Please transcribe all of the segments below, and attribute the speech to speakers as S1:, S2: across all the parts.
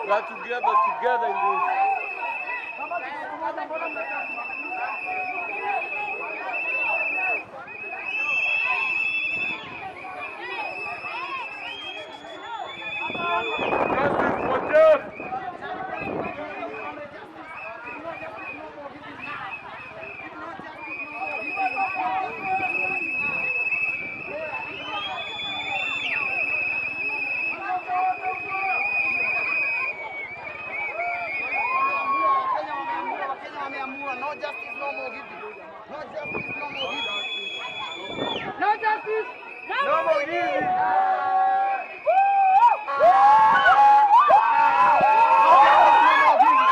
S1: We are together, together in this. Justice for Jeff.
S2: Wakenya wameamua, no justice, no more giving. No justice, no more giving.
S3: No justice.
S1: No more giving.
S2: No justice, no more giving.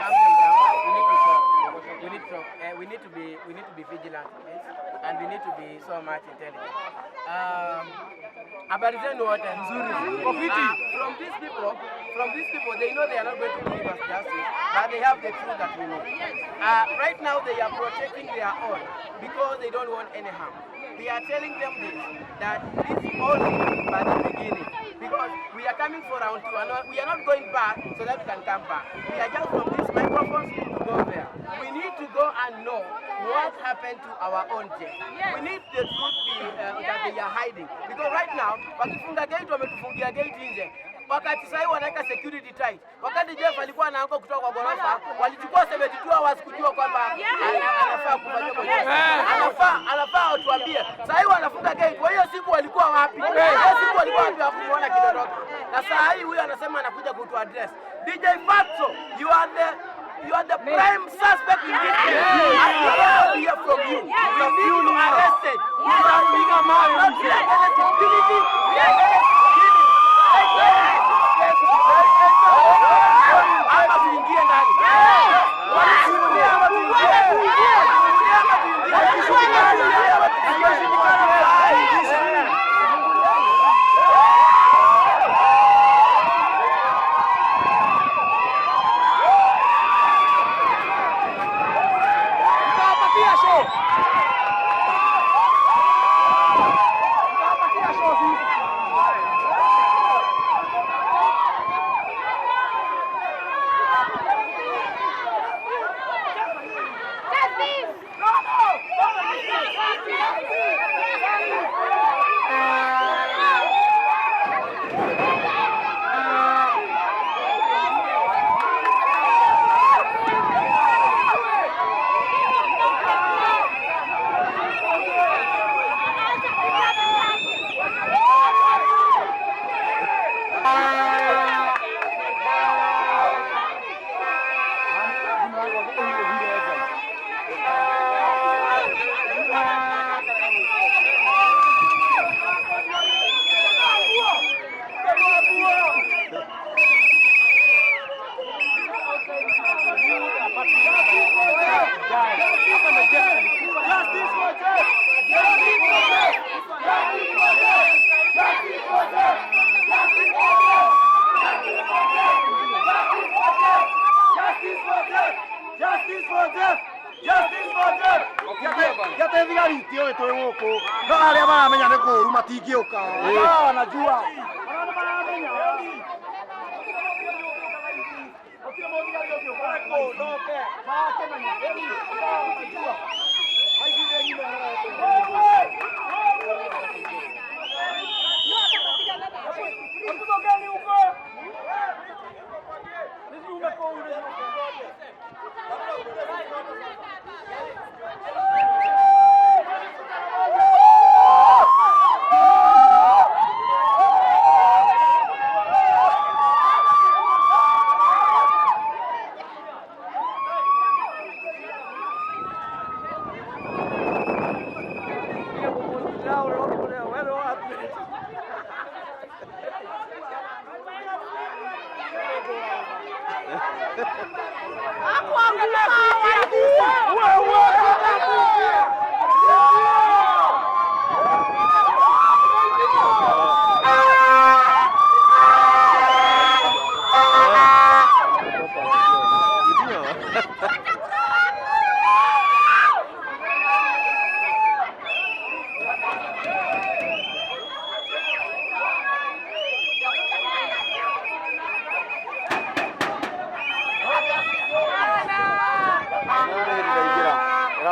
S4: Calm them down. We need to talk. We need to talk. We need to be vigilant in this, and we need to be so much intelligent. Habari zenu wote. Nzuri. From these people, they know they are not going to give us justice, but they have the truth that we need. Right now, they are protecting their own because they don't want any harm. We are telling them this, that this is only by the beginning, because we are coming for round two, and we are not going back so that we can come back. We are just from these microphones to go there. We need to go and know what happened to our own Jeff. We need the truth that they are hiding. Because right now, wakifunga gate, wametufungia gate nje. Wakati sasa wanaweka security tight. Wakati Jeff alikuwa anaanguka kutoka kwa ghorofa, walichukua 72 hours kujua kwamba anafaa kufanyiwa kwa anafaa watuambie. Sasa hivi wanafunga gate. Kwa hiyo siku walikuwa wapi? Hiyo siku walikuwa wapi hawakuona kidondoka. Na saa hii huyo anasema anakuja kutu address. DJ Fatxo, you are the prime suspect in this case. And we want to hear from you. We need you arrested. Tutapiga mawe. We are against impunity. We are against killing. Ama tuingie ndani. Walifungulia ama tuingie. Walifungulia ama tuingie. Walifungulia ama tuingie.
S3: Tutawapatia show. Tutawapatia show sisi.
S5: Justice!
S1: Justice for Jeff! Justice for Jeff! Justice for Jeff! Justice for Jeff! Justice for Jeff! Justice for Jeff! Justice for Jeff! Justice for Jeff! Justice for Jeff!
S2: Gete thigari itiũĩ twĩ gũkũ no arĩa maramenya nĩ kũũru matingĩũka. Ah, wanajua. Ona nĩ maramenya. Gũtirĩ mũthigari ũngĩũka. Marakĩmenya. Wanajua. Aici thĩ ng'ima ĩrorete.
S3: Tokeni huko. Nisiume kwa ule.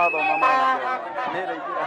S2: Ndĩrathoma mwanake. Nĩ ndaingĩra.